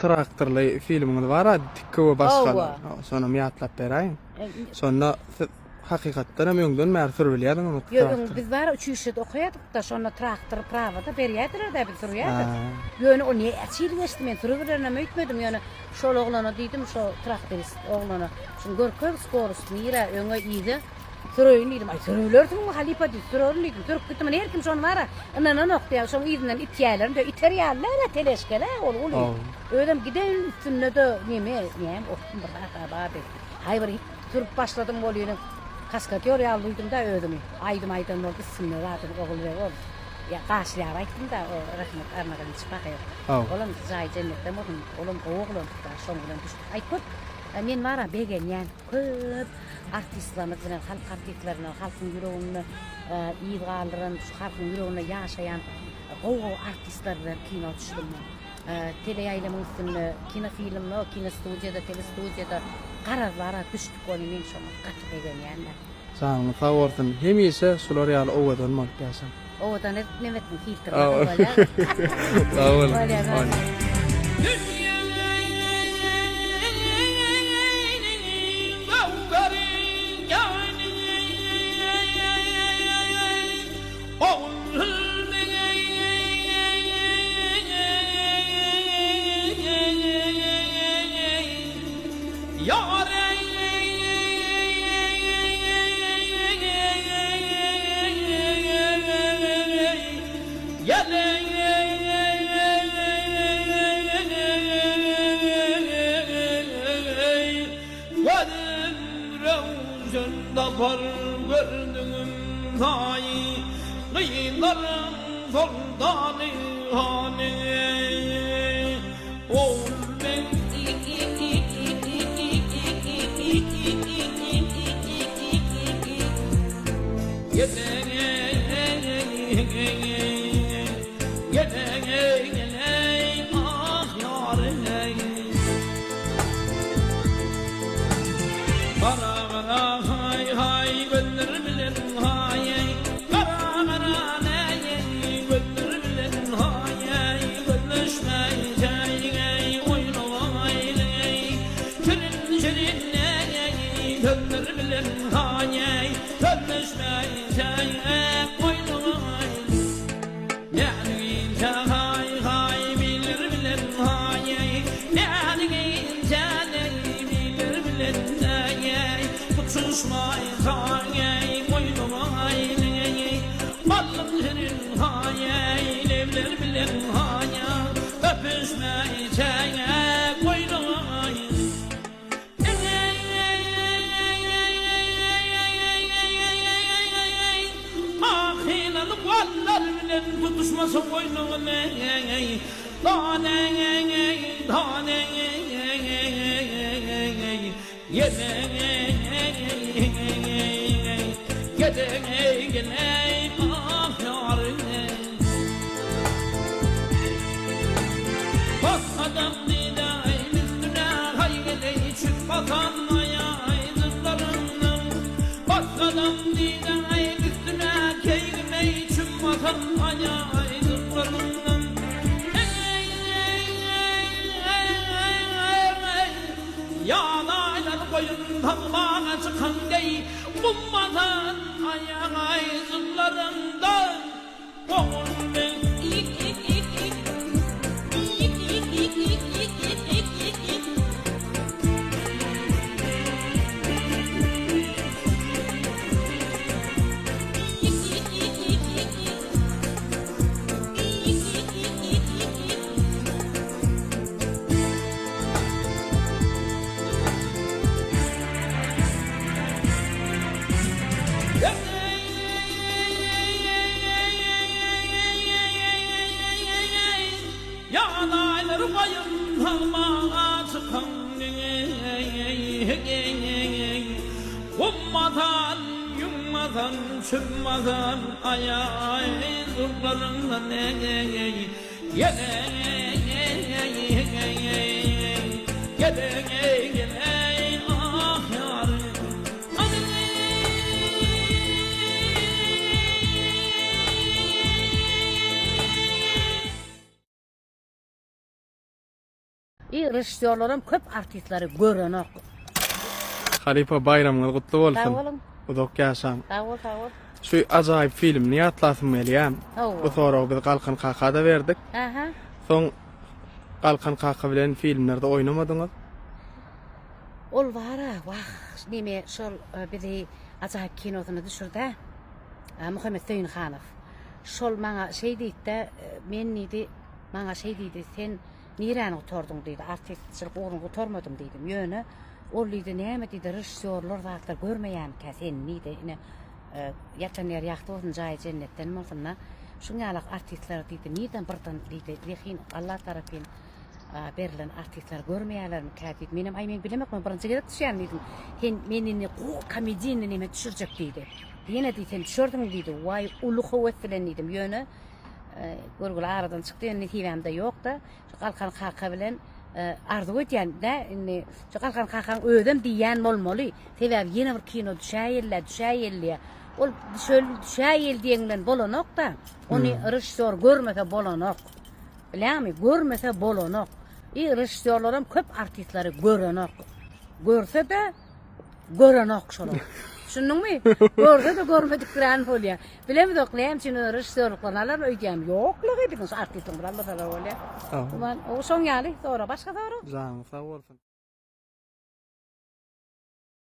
traktorly filmiňiz bar-a, Tikge we başgalar. Hawa. Şonam ýatlap beräýiň. Şonda siz hakykatdan hem öňden bäri sürübilýärdiňizmi Ýok, öň traktor? biz bar uçilişede okaýardyk-da, şonda traktor prawa-da berýärdiler-dä, biz sürýärdik. Ha. Ýöne o näçe ýyl geçdi, men sürübilenem öýtmedim, ýöne şol oglana diýdim, şo traktorist oglana, şuny görkez skorost nirä, öňe, yza. Süreýin diýdim. Aý, sürübilersiňmi halypa diýdi. Sürerin diýdim. Sürüp gitdim. Ine her kim şony bar-a, ynananok diýýär. Şoň yzyndan itýärlerem diýýär. Iter ýaly däl-ä teležka-la ol uly. Özem giden üstünde-de neme, näme otmy bir zat-a bardy. Haý bir sürüp başladym welin, kaskadýor ýaly duýdum-da özümi. Aýdym aýdan bolup üstünde zadyny Ogulbeg ol. Ýa gaşly aýtdym-da o Rahmet Arnagylyç pahyr. Olam jaýy jennetden bolsun. Olam gowy oglandy-da. Şoň bilen düşdük. Aý köp men bar-a begenýän. Köp artistlerimiz bilen, halk artistleri bilen, halkyň ýüreginde yz galdyran, şu halkyň ýüreginde ýaşaýan gowy-gowy artistler bilen kino düşdüm men. Teleýaýlymyň üstünde, kinofilmde, kinostudiýada, telestudiýada garaz bara düşdük ony men şoňa gaty begenýän-de. Janyňyz sag bolsun. Hemişe şular ýaly owadan bolup ýaşaň. Owadan edip neme etdiň filtrlediň bolýamy? Sag boluň. Bolýa bolýa. I režissýorlaram köp artistleri görenok. Halypa baýramyňyz gutly bolsun. Sag boluň. Uzak ýaşaň. Sag bol, sag bol. Şu ajaýyp filmini ýatlasym gelýär. Hawa. Bu soragy biz Galkan kaka-da berdik. Aha. Soň Galkan kaka bilen filmlerde oýnamadyňyz. Ol bara, wah, neme şol bizi ajaýyp kinosyna düşürd-ä. Muhammet Söýünhanow. Şol maňa şeý diýdi-de, men diýdi, maňa şeý diýdi, sen Niräni gutardyň diýdi, artistçilik ugruny gutarmadym diýdim. Ýöne ol diýdi, näme diýdi, režissýorlar zatlar görmeýärmikä seni diýdi. Ine, ýatan ýeri ýagty bolsun, jaýy jennetden bolsun-da. Şuň ýalak artistler diýdi, nirden birden diýdi, zehin Alla tarapyn berlen artistler görmeýärlermikä diýdi. Menem aý men bilemok, men birinji gezek düşýän diýdim. Sen men indi gowy komediýny neme düşürjek diýdi. Ýene diýdi, sen düşersiň diýdi. Waý, uly höwes bilen diýdim. Ýöne Görgüli aradan çykdy, indi nesibämde ýok-da. Şu Galkan kaka bilen arzuw edýän-dä, indi şu Galkan kakaň özem diýýän bolmaly. Sebäbi ýene bir kino düşäýeli-dä, düşäýeli-dä. Ol düşeli, düşäýeli diýen bilen bolanok-da. Ony režissýor görmese bolanok. Bilýäňmi, görmese bolanok. I režissýorlaram köp artistleri görenok. Görse-de, Görenok şolar. Düşündiňmi? Görse-de görmediklän bolýar. Bilemizok näme üçin režissýorlykdan alar öýdýän. Ýoklugy biziň şu artistiň bilen almasalar bolýar. Sag bol. O şoň ýaly sora. Başga sora? Janyň sag bolsun.